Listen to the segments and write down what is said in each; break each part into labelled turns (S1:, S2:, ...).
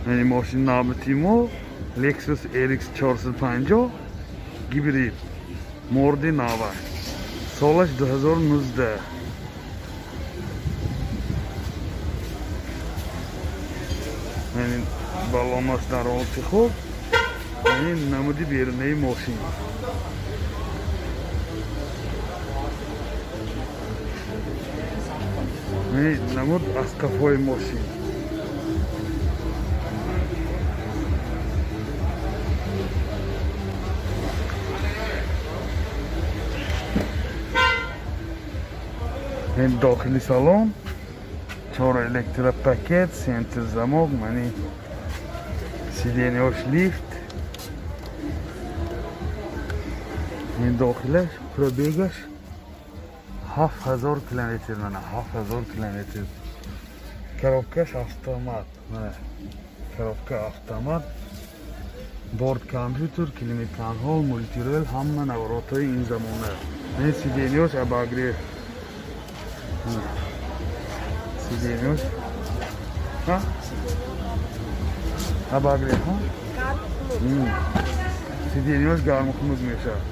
S1: Яъне мошини навбати мо Lexus RX 450 гибрид, морди нава, солаш 2019. Яъне балонаш дар ҳолати хуб. Яъне намуди берунаи мошин. Яъне намуд аз қафои мошин. Ин дохили салон чор электропакет, центр замок, мани сиденьяш лифт. Ин дохилаш пробегаш 7000 километр, мана 7000 километр. Коробкаш автомат, мана коробка автомат, борт компютер, климат контрол, мультирел, ҳама наворотҳои ин замона. Ин сиденьяш обогрев. Сиденьяш обогрев, сиденьяш гарму хунук мешавад.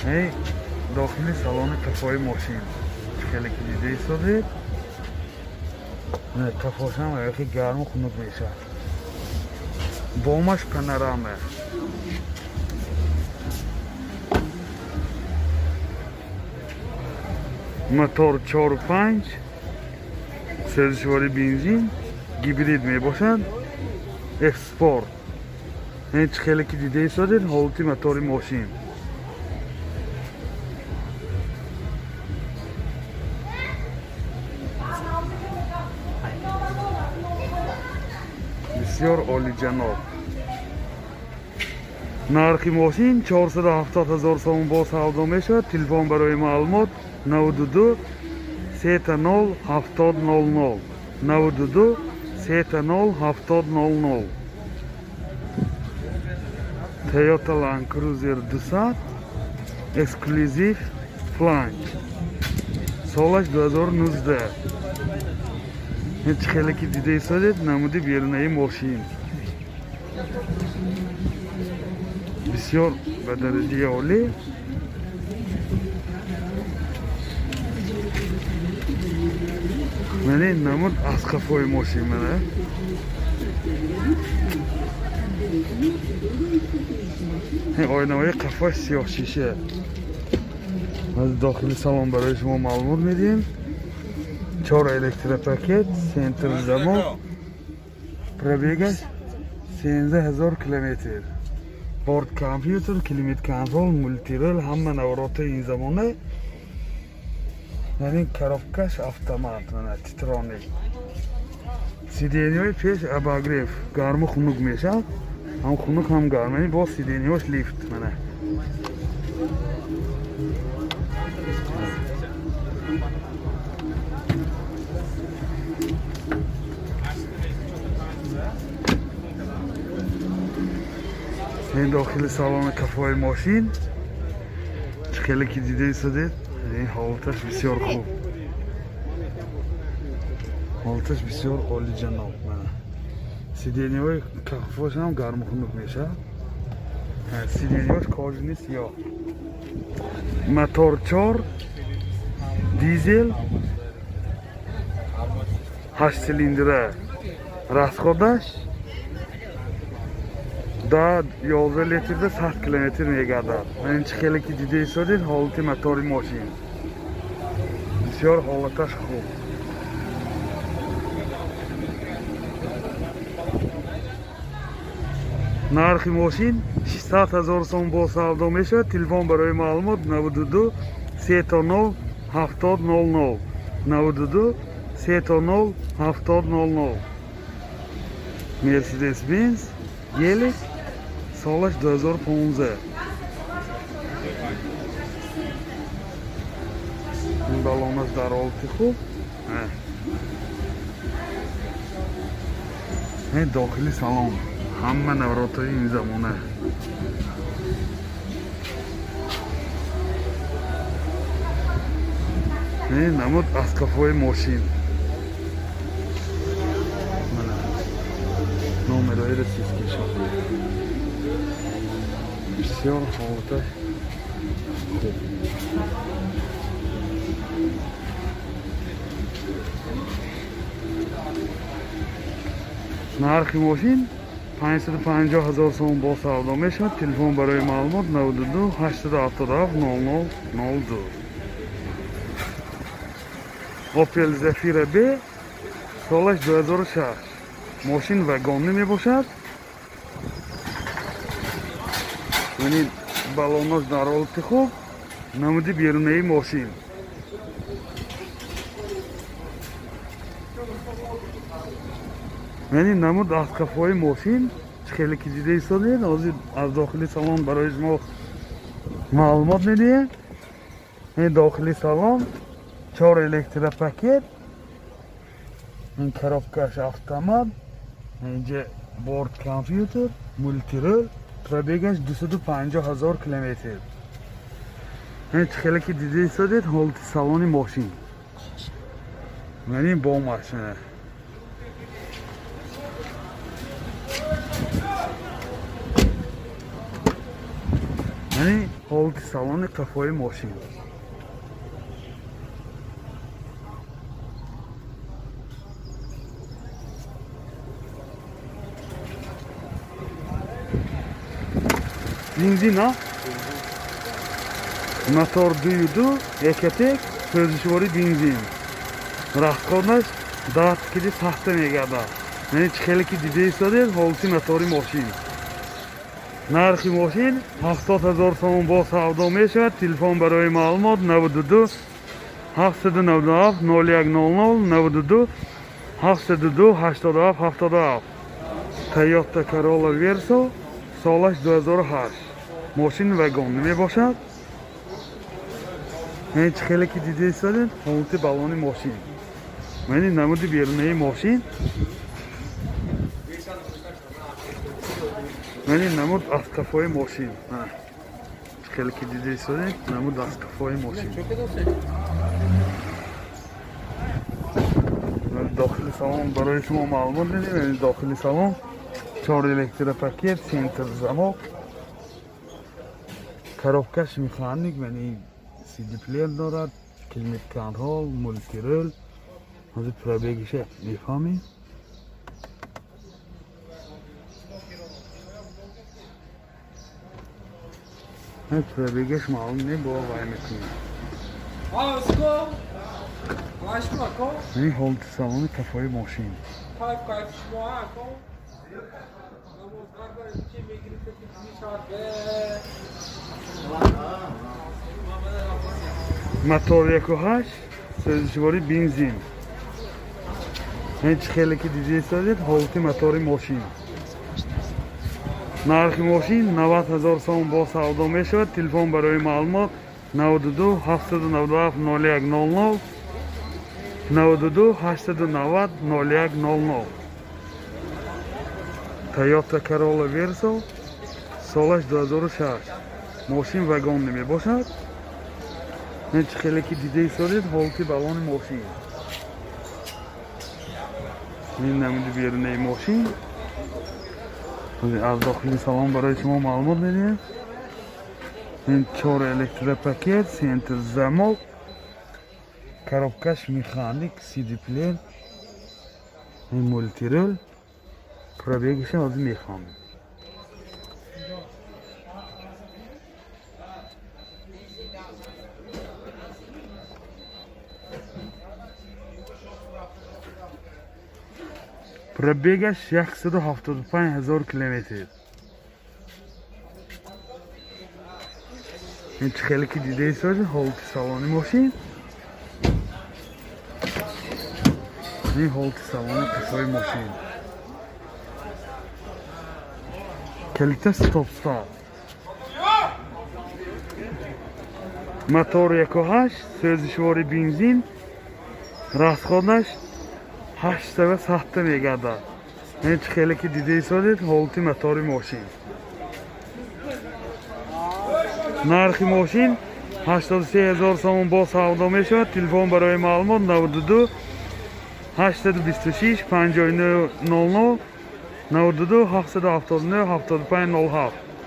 S1: Эй дохили салони қафои мошин хеле ки дида истодед, қафошам аяхи гарму хунук мешавад. Бомаш панорама. Мотор 4.5, сӯзишвори бензин, гибрид мебошад, F-Sport. Ин чӣ хеле ки дида истодед ҳолати мотори мошин. Бисёр олиҷаноб. Нархи мошин 470 000 сомон бо савдо мешавад. Телефон барои маълумот 92 30 70 00 92 30 70 00. Toyota Land Cruiser 200 эксклюзив фланг, солаш 2019. Ин чӣ хеле ки дида истодед намуди берунаи мошин бисёр ба дараҷаи олӣ. Мана ин намуд аз қафои мошин, мана оинаҳои қафош сиёҳ шиша. Аз дохили салон барои шумо маълумот медиҳем. Чор электропакет, центр замок, пробегаш 17000 километр, борт компютер, климат контрол, мультирел, ҳама наворотҳои ин замона. Яъне коробкаш автомат, мана титроник. Сиденьяҳои пеш обогрев, гарму хунук мешавад, ҳам хунук ҳам гарм. Яъне боз сиденьяҳош лифт, мана. Ин дохили салони қафои мошин чӣ хеле ки дида истодед, ин ҳолаташ бисёр хуб, ҳолаташ бисёр олиҷаноб. Мана сиденьяҳои қафош ҳам гарму хунук мешавад. Сиденьяҳош кожини сиёҳ. Мотор 4 дизел 8 цилиндра, расходаш да 11 литрда 100 километр мегардад. Ин чӣ хеле ки дида истодед ҳолати мотори мошин бисёр ҳолаташ хуб. Нархи мошин 600 000 сом бо савдо мешавад. Телефон барои маълумот 92 30 70 00 92 30 70 00. Mercedes Benz Гелик, солаш 2015. Ин балонаш дар ҳолати хуб. Ин дохили салон ҳама наворотҳои ин замона. Ин намуд аз қафои мошин. Номерҳои российский шофер. Бисёр ҳолаташ хуб. Нархи мошин 550 ҳазор сомон бо савдо мешавад. Телефон барои маълумот 92 877 00 02. Opel Zafira B солаш 2006. Мошин вагонӣ мебошад. Яъне балонош дар ҳолати хуб. Намуди берунаи мошин. Яъне намуд аз қафои мошин хеле ки дида истодед. Ҳозир аз дохили салон барои шумо маълумот медиҳем. Ин дохили салон 4 электропакет, ин коробкаш автомат, инҷа борт компютер, мултирол, пробегаш 250 ҳазор километр. Ин хеле ки дида истодед ҳолати салони мошин. Яъне бо машина. Яъне ҳолати салони қафои мошин. Бензин, а? Мотор 2.2, Ecotec, сӯзишвори бензин. Расходнаш 10 кили сахта мегардад. Яъне чӣ хеле ки дида истодед ҳолати мотори мошин. Нархи мошин 70 ҳазор сомон бо савдо мешавад. Телефон барои маълумот 92 797 01 00 92 702 87 77. Toyota Corolla Verso солаш 2008. Мошин вагонӣ мебошад. Яъне чӣ хеле ки дида истодед ҳолати балони мошин. Яъне намуди берунаи мошин. Яъне намуд аз қафои мошин. Чӣ хеле ки дида истодед намуд аз қафои мошин. Дохили салон барои шумо маълумот медиҳем. Яъне дохили салон 4 электропакет, центр замок, коробкаш механик, яъне CD плеер дорад, климат контрол, мултирол. Ҳозир пробегиша мефаҳмем. Пробегаш маълум не, бо вай мекунем. Яъне ҳолати салони қафои мошин. Мотор 1.8, сӯзишвори бензин. Яъне чӣ хеле ки дида истодед ҳолати мотори мошин. Нархи мошин 90 ҳазор сомон бо савдо мешавад. Телефон барои маълумот 92 797 01 00 92 890 01 00. Toyota Corolla Verso солаш 2006. Мошин вагонӣ мебошад. Ин чӣ хеле ки дида истодед ҳолати балони мошин. Ин намуди берунаи мошин. Аз дохили салон барои шумо маълумот медиҳем. Ин 4 электропакет, центр замок, коробкаш механик, CD плеер, ин мултирол. Пробегиша ҳозир мефаҳмем. Пробегаш 175 ҳазор километр. Ин чӣ хеле ки дида истодед ҳолати салони мошин. Ин ҳолати салони қафои мошин. Калита стоп-старт. Мотор 1.8, сӯзишвори бензин, расходнаш 8 сахта мегардад. Яъне чӣ хеле ки дида истодед ҳолати мотори мошин. Нархи мошин 83 ҳазор сомон бо савдо мешавад. Телефон барои маълумот 92 826 59 00 92 779 75 07.